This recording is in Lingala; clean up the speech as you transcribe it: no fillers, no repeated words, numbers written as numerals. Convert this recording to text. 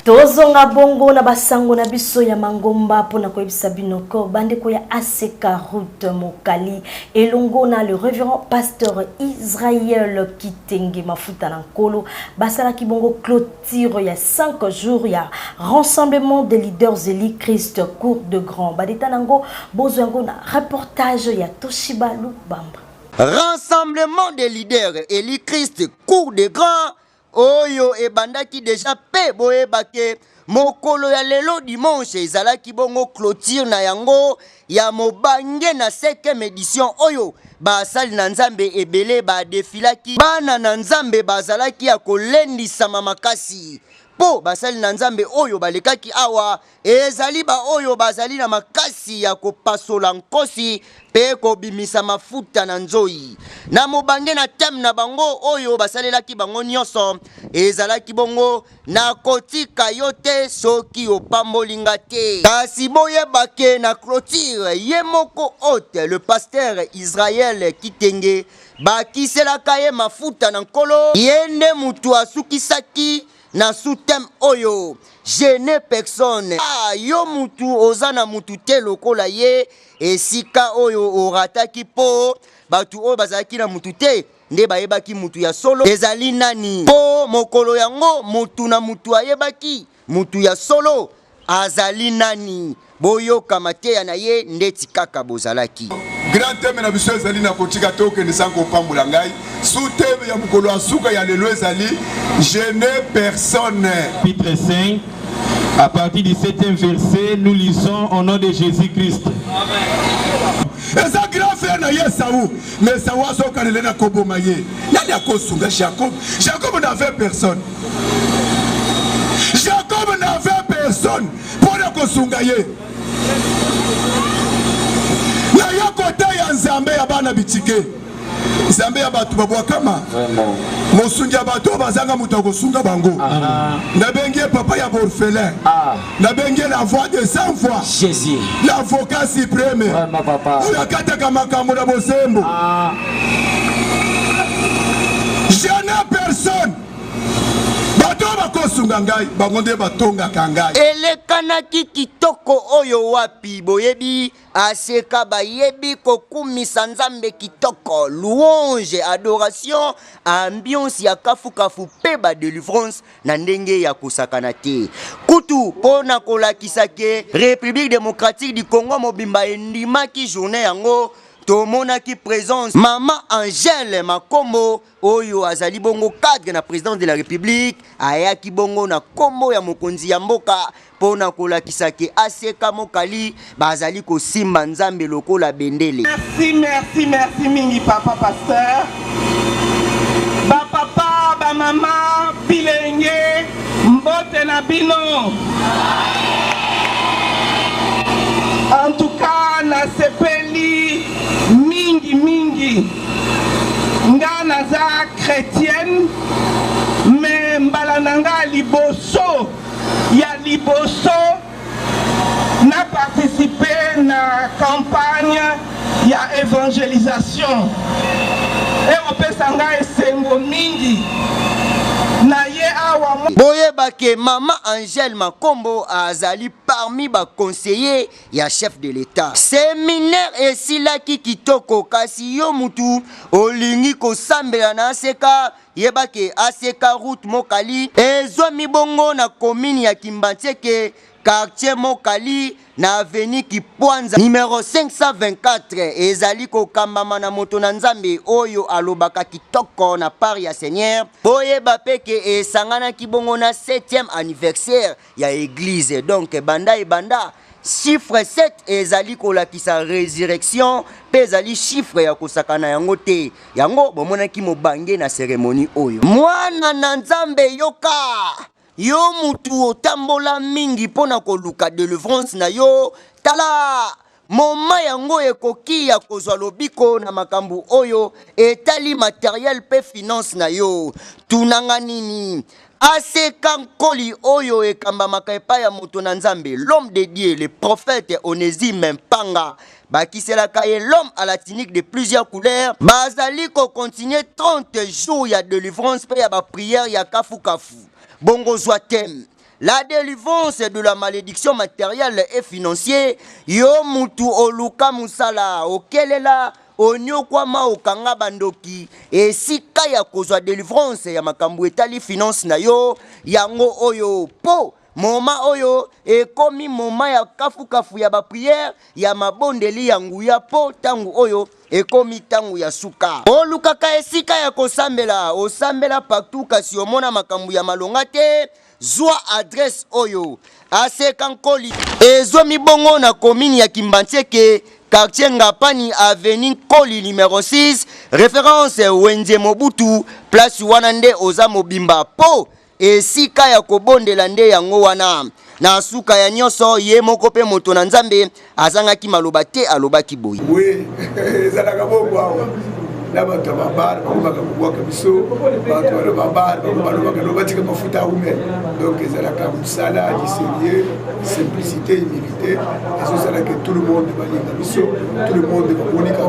Tozonga bongo na basango na biso ya mangomba mpo na koyebisa bino ko bandeko ya ACK Route Mokali elongo na le révérend pasteur Israël Kitenge Mafuta na Nkolo basalaki bongo clôture ya 5 jours ya rassemblement des leaders élus Christ cour de grand badeta nango bozwa yango na reportage ya Toshiba Lubamba. Rassemblement des leaders élus Christ cour de grand oyo ebandaki deja mpe boyeba ke mokolo ya lelo dimanche ezalaki bongo clôture na yango ya mobange na 5e edition oyo basali na Nzambe ebele badefilaki. Bana na Nzambe bazalaki ya kolendisama makasi mpo basali na Nzambe oyo balekaki awa Ezali baoyo bazali na makasi ya kopasola nkosi mpe kobimisa mafuta na nzoi. Na mobange na thème na bango oyo basalelaki bango nyonso ezalaki bongo Nakotika yo te soki opamboli nga te. Kasi boyeba ke na clôture ye moko hôte le pasteur Israël Kitenge bakiselaka ye mafuta na Nkolo, ye nde mutu asukisaki na sous thème oyo je n'ai personne. Ah, yo mutu oza na mutu te lokola ye, esika oyo orataki po batu oyo bazalaki na mutu te nde bayebaki mutu ya solo ezali nani, po mokolo yango mutu na mutu ayebaki mutu ya solo Azali nani? Boyoka mateya na ye ndeti kaka bozalaki. Grand thème na biso ezali na kotika te okende sans kopambola ngai. Sous thème ya mokolo ya suka ya lelo ezali je n'ai personne. Chapitre 5, à partir du 7e verset, nous lisons au nom de Jésus-Christ. Eza grand frère na ye Esaü, mais Esaü azokanela na koboma ye. Nani akosunga Jacob? Jacob n'avait personne. Jacob n'avait personne mpo na kosunga ye. Naye koteya Nzambe ya bana bitike, Nzambe ya bato babwakama, mosungi ya bato oyo bazanga moto akosunga bango. Nabengi ye papa ya borphelin, ah. nabengi ye la voix de sans voix, l'avocat supreme oyo akataka makambo na bosembo. Ah. Je n'ai personne bato oyo bakosunga ngai bango nde batongaka ngai. Elekanaki kitoko oyo wapi boyebi aseka bayebi kokumisa Nzambe kitoko louange adoration ambiance ya kafukafu pe ba delivrance na ndenge ya kosakana te kutu mpo na kolakisa ke Republique democratique du Congo mobimba endimaki journée yango tomonaki presence mama Angèle Makombo oyo azali bongo cadre na presidence de la Republique ayaki bongo na kombo ya mokonzi ya mboka mpo na kolakisa ke ACK Mokali bazali kosimba Nzambe lokola bendele. Merci, merci, merci mingi papa pasteur. Ba papa, ba mama, bilenge, mbote na bino. En tout cas, nasepeli mingi mingi. Nga naza chretienne mais mbala na nga liboso ya liboso na participer na campagne ya evangelisation ekopesa nga esengo mingi na ye awa. Boyeba ke mama Angèle Makombo azali parmi ba conseillers ya chef de l'etat. Seminaire esilaki kitoko kasi yo mutu olingi kosambela na ACK yeba ke ACK route Mokali ezwami bongo na commune ya Kimbanseke quartier Mokali na avenue Kipwanza numero 524 ezali kokambama na moto na Nzambe oyo alobaka kitoko na part ya Seigneur. Boyeba pe ke esanganaki bongo na 7e anniversaire ya eglise donc banda ebanda chiffre 7 ezali kolakisa resurrection mpe ezali chiffre ya kosakana yango te yango bomonaki mobange na cérémonie oyo mwana na nzambe yoka yo mutu otambola mingi mpo na koluka delivrance na yo tala moma yango ekoki ya kozwa lobiko na makambo oyo etali materiel mpe finance na yo tunanga nini ACK Nkoli oyo ekambamaka epai ya moto na Nzambe, l'homme de Dieu, le prophète Onesime Mpanga, bakiselaka ye l'homme à la tunique de plusieurs couleurs, bazali ko continuer 30 jours ya delivrance mpe ya ba prières ya kafu kafu. Bongo zwa thème. La delivrance de la malediction materielle et financier, yo mutu oluka musala, okelela, onyokwama, okanga bandoki, esika ya kozwa delivrance ya makambo etali finance na yo, yango oyo po moma oyo ekomi moma ya kafukafu ya bapriere ya mabondeli ya nguya po ntango oyo ekomi ntango ya suka. Olukaka esika ya kosambela, osambela partout kasi omona makambo ya malonga te, zwa adresse oyo: Aseka Nkoli, ezwami bongo na commune ya Kimbanseke, quartier Ngapani, avenue Nkoli numéro 6, référence wenze Mobutu. Place wana nde oza mobimba po esika ya kobondela nde yango wana. Na suka ya nyonso, ye moko mpe moto na Nzambe azangaki maloba te, alobaki boye: Oui, ezalaka bongo awa na bato ya babare bakomaka kobwaka biso. Bato bano babare bango balobaka no batika mafuta aume. Donc ezalaka mosala du sérieux, simplicité, humilité, ezosalaka tout le monde balinga biso, tout le monde bamonika.